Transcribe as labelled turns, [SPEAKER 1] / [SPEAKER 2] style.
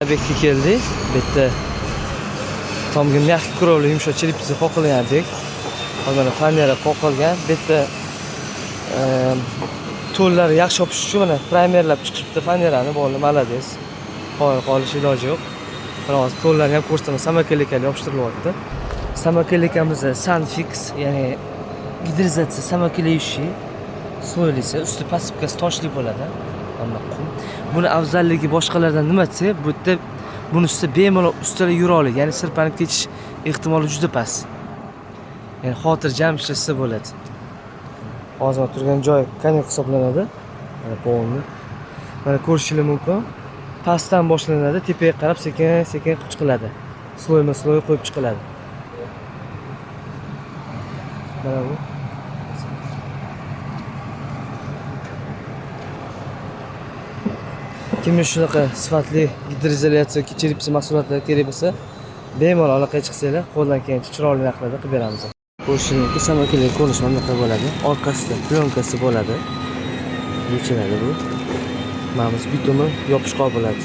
[SPEAKER 1] Obyektga keldik. Bu yerda tomga мягкий кровля, yumshoq черепица qoqilgan obyekt. Hozir mana fanera qoqilgan. Bu yerda to'llar yaxshi yopish uchun mana праймер lab chiqishibdi fanerani. Bolalar молодец. Qoyil qolish iloji yo'q. Mana hozir to'llarni ham ko'rsataman. Самоклейка li yopishtirilyapti. Самоклейка miz Sanfix, ya'ni gidroizolyatsiya самоклеющий слой lisi, usti посыпка si toshli bo'ladi. Mana qum. Buni afzalligi boshqalardan nima desak, bu yerda buni ustida bemalol ustalar yura oladi, ya'ni sirpanib ketish ehtimoli juda past. Ya'ni xotirjam ishlatsa bo'ladi. Hozir mana turgan joy конек hisoblanadi. Mana polni. Mana ko'rishingiz mumkin. Pastdan boshlanadi, tepaga qarab sekin sekin qilib chiqiladi. Слой ma слой qo'yib chiqiladi. Mana bu. Kimga shunaqa sifatli gidroizolyatsiya yoki черепица mahsulotlari kerak bo'lsa, bemalol aloqaga chiqsanglar, qo'ldan kelgancha chiroyli narxlarda qilib beramiz. Ko'rishingiz mumkin, самоклей ko'rinishi mana bunaqa bo'ladi. Orqasida plyonкasi bo'ladi. Yechiladi bu. Mana bu bitumi yopishqoq bo'ladi.